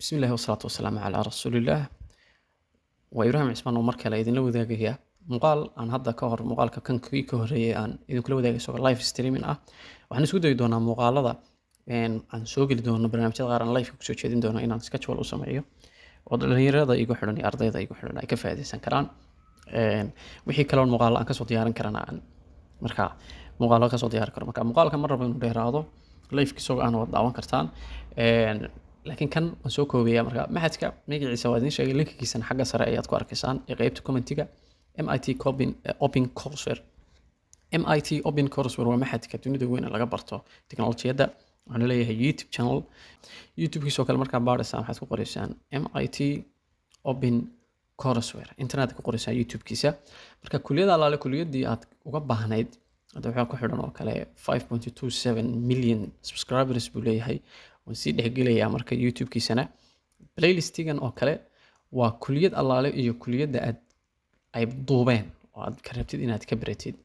Bismillahi wasalaatu wasalaamu calaa rasuulillaah. Waa Ibraahim Cismaan oo mar kale idinla wadaagaya muuqaal aan hadda ka hor, muuqaalka kan kii ka horreeyay, aan idinkula wadaagay isagoo live streaming ah. Waxaan isku dayi doonaa muuqaalada aan soo geli doono, barnaamijyada qaar aan live kusoo jeedin doono, inaan schedule u sameeyo oo dhalinyarada igu xidhan iyo ardayda igu xidhan ay ka faa'iidaysan karaan. Wixii kaloon muuqaalo aan kasoo diyaarin karana, aan marka muuqaalo kasoo diyaari karo. Marka muuqaalka ma rabo inuu dheeraado, live isagoo aan wad daawan kartaan, laakiin kan waan soo koobaya. Marka machadka magaciisa waa idiin sheegay, linkigiisana xagga sare ayaad ku arkaysaan ee qeybta commentiga, MIT Open Courseware. MIT Open Courseware waa machadka dunida weyn ee laga barto teknolojiyadda. Waxaanu leeyahay YouTube channel. YouTube-kiisoo kale markaa baadhaysaan, waxaad ku qoraysaan MIT Open Courseware, internet ku qoraysaan YouTube-kiisa. Marka kuliyada allaale kuliyaddii aad uga baahnayd hadda waxaa ku xidhan oo kale 5.27 million subscribers buu leeyahay. Waan sii dhexgelayaa marka YouTube-kiisana. Playlistigan oo kale waa kuliyad allaale iyo kuliyadda aad ay duubeen oo aad ka rabtid inaad ka baratid,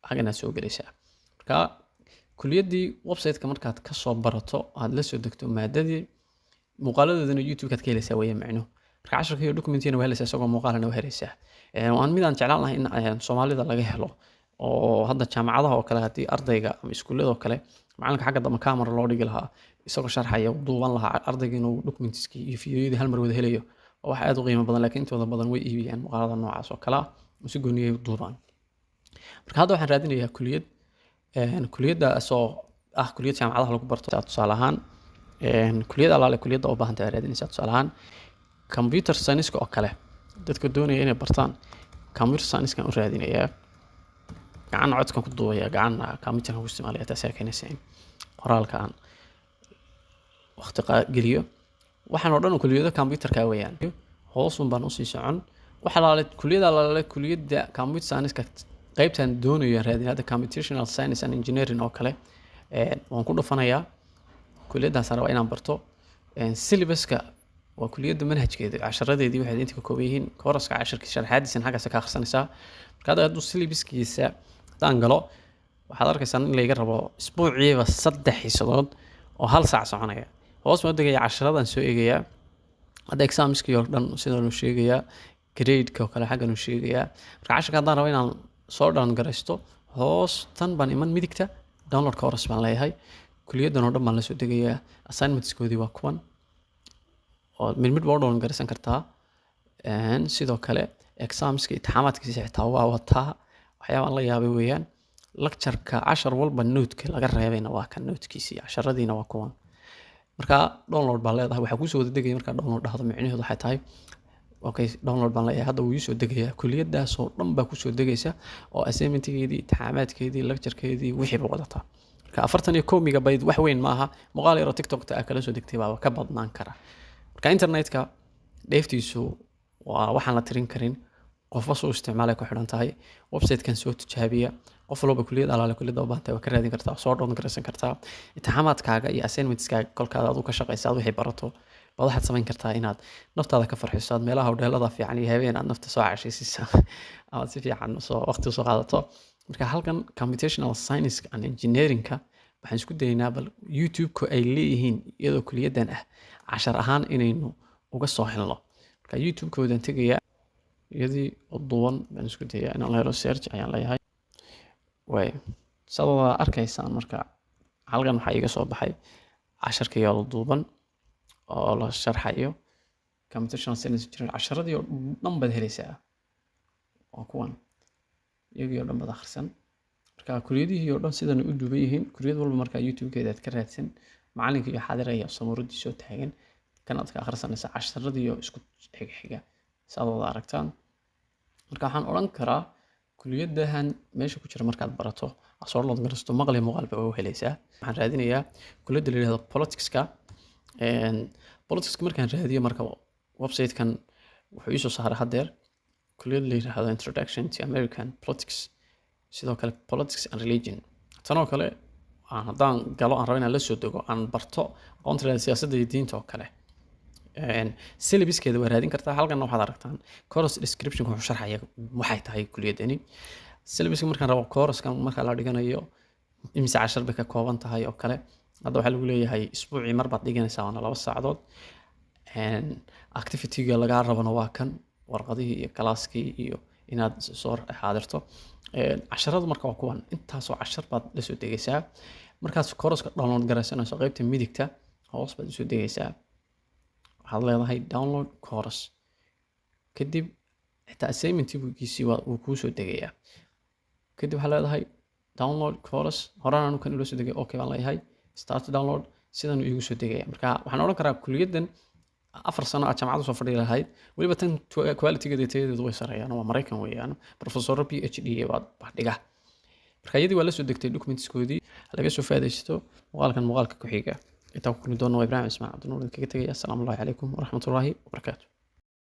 xagganaad soo gelaysaa. Marka kuliyaddii website-ka markaad kasoo barato, aad la soo degto maadadii, muuqaaladoodana YouTube-kaad ka helaysaa weeye micnuhu. Marka casharka iyo documentina waa helaysaa, isagoo muuqaalana waa helaysaa. Waan mid aan jeclaan lahay in Soomaalida laga helo, oo hadda jaamacadaha oo kale haddii ardayga ama iskuullada oo kale macalinka xagga dambe camera loo dhigi lahaa isagoo sharxaya, duuban lahaa, ardayga inuu documentskii iyo fiidiyoyadii hal mar wada helayo, waa wax aad u qiimo badan. Laakiin intooda badan way iibiyaan muuqaalada noocaas oo kale ah oo si gooniyay u duubaan. Marka hadda waxaan raadinayaa kuliyad, kuliyaddaas oo ah kuliyad jaamacadaha lagu barto. Tusaale ahaan, kuliyad allaale kuliyadda u baahan tahay raadinaysaa. Tusaale ahaan computer science oo kale, dadka doonaya inay bartaan computer science-kan u raadinayaa. Gacanna codkan ku duubaya, gacanna computerkan ku isticmaalaya, taasaa keenaysa in qoraalka aan waqti geliyo. Waxaan oo dhan oo kuliyado computerka weeyaan. Hoosun baan usii socon. Waxa alaale kuliyada alaale kuliyadda computer science-ka qaybtaan doonayo raadin, hadda computational science and engineering oo kale, waan ku dhufanayaa. Kuliyaddaas rabaa inaan barto. Syllabuska waa kuliyadda manhajkeeda, casharadeedii waxay inta ka kooban yihiin, kooraska casharka sharaxaadiisana xaggaas ka akhrisanaysaa. Marka hadda hadduu syllabuskiisa haddaan galo, waxaad arkaysaa in layga rabo isbuuciiba 3 xiisadood oo hal saac soconaya. Hoos baan u degaya, casharadan soo eegayaa. Hadda examskii oo dhan sidan uu sheegayaa, gradeka oo kale xaggan uu sheegayaa. Marka casharka haddaan rabo inaan soo download garaysto, hoos tan baan iman, midigta download course baan leeyahay. Kuliyaddan oo dhan baan la soo degayaa. Assignmentskoodii waa kuwan oo mid mid baa u download garaysan kartaa. Sidoo kale examska, imtixaamaadkiisa xitaa waa wataa. Waxyaabaan la yaabay weeyaan. Lectureka cashar walba note-ka laga reebayna waa kan, note-kiisii casharadiina waa kuwan. Marka download baan leedahay, waxaa kuusoo wada degaya. Markaa download dhahdo, micnaheedu waxay tahay, okay, download baan leeyahay, hadda wuu iisoo degayaa. Kuliyadaasoo dhan baa kusoo degaysa oo assignmentgeedii, imtixaamaadkeedii, lecturekeedii, wixiiba wadataa. Marka 41 megabyte wax weyn maaha, muuqaal yaroo TikTokta ah kala soo degtay baaba ka badnaan kara. Marka internetka dheeftiisu waa waxaan la tirin karin, qofba suu isticmaalay ku xidhan tahay. Website-kan soo tijaabiya. Qof walba kuliyad alaale kuliyadda u baahan waa ka raadin kartaa, soo download garaysan kartaa. Imtixaamaadkaaga iyo assignmentskaaga kolkaad adu ka shaqaysa, aad wixii barato baad waxaad samayn kartaa inaad naftaada ka farxiso, aad meelaha hodheelada fiican iyo habeen aad nafta soo cashaysiiso amaad si fiican soo waqti usoo qaadato. Marka halkan computational science and engineering-ka waxaan isku daynaa bal YouTube-ku ay leeyihiin iyadoo kuliyaddan ah cashar ahaan inaynu uga soo helno. Marka YouTube-koodan tegayaa, iyadii oo duuban baan isku dayaa inaan la helo. Search ayaan leeyahay. Way saad wada arkaysaan. Marka halkan waxaa iiga soo baxay casharkii oo duuban oo la sharxayo computational science engineering. Casharadii oo dhan baad helaysaa, waa kuwan, iyagii oo dhan baad akhrisan. Marka kuliyadihii oo dhan sidan u duuban yihiin. Kuliyad walba markaa YouTube-keeda aad ka raadsan, macalinka iyo xaadiraya, samuuradii soo taagan kan aad ka akhrisanaysa, casharadii oo isku xiga saad wada aragtaan. Marka waxaan odhan karaa kuliyadahan meesha ku jira markaad barato, soo download garaysto, maqli muuqaalba waa u helaysaa. Waxaan raadinayaa kuliyadda la yihahdo politicska. Politicska markaan raadiyo, marka website-kan wuxuu iisoo saaray haddeer kuliyad la yiraahdo Introduction to American Politics, sidoo kale Politics and Religion. Tan oo kale aan haddaan galo, aan rabo inaan la soo dego, aan barto aqoonta la siyaasadda iyo diinta oo kale, syllabuskeeda waa raadin kartaa. Halkan waxaad aragtaan course description, wuxuu sharxaya waxay tahay kuliyaddani. Syllabuska markaan rabo, course-kan marka la dhiganayo imise cashar bay ka kooban tahay oo kale. Hadda waxaa lagu leeyahay isbuucii mar baad dhiganaysaa, waana 2 saacadood. Activity-ga lagaa rabana waa kan warqadihii iyo class-kii iyo inaad soo xaadirto. Casharadu marka waa kuwan, intaasoo cashar baad la soo degaysaa. Markaad course-ka download garaysanayso, qaybta midigta hoos baad usoo degaysaa, waxaad leedahay "download course". Kadib xitaa assignment-giisii waa uu kuu soo degayaa. Kadib waxaad leedahay "download course". Horaan anu kan ula soo degay, okay baan leeyahay, start download. Sidan iigu soo degaya. Marka waxaan odhan karaa kuliyaddan 4 sano aad jaamacadda soo fadhi lahayd, weliba tan quality-geeda iyo tayadeedu way sareeyaan, waa Maraykan weeyaan, professoro PhD baad wax dhiga. Marka iyadii waa la soo degtay documents-koodii, laga soo faa'idaysto. Muuqaalkan muuqaalka ku xiga intaan ku kulmi doono, waa Ibraahim Ismail Cabdinuur idinkaga tegaya. Asalaamu calaykum waraxmatullaahi wabarakaatu.